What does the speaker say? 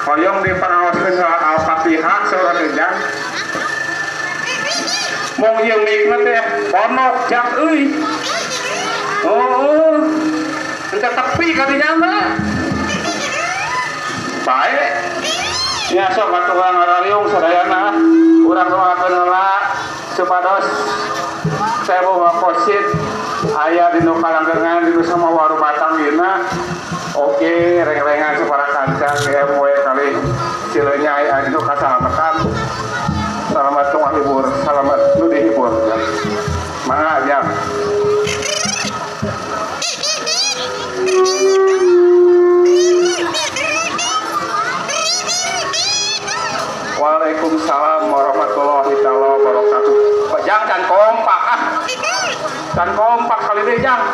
Hoyong dipangaoskeun heula Al-Fatihah saur Jang. Mong ieu mikna teh ponok jak euy. Oh, ente tepi kadinya mah. Baik. Ya sok atuh urang ngarariung sadayana. Urang doakeun heula supados Sewu Wakosid aya dinu kalanggengan dinu sama rumah tanggina. Oke, reng-rengan sapara kanca GMW kali Cileunyi aya dinu kasalamatan. Salamat nu ngahibur, salamat nu dihibur. Ya. Mangga jam. Waalaikumsalam warahmatullahi taala wabarakatuh. Jang can kompak ah. Can kompak kali deh jang.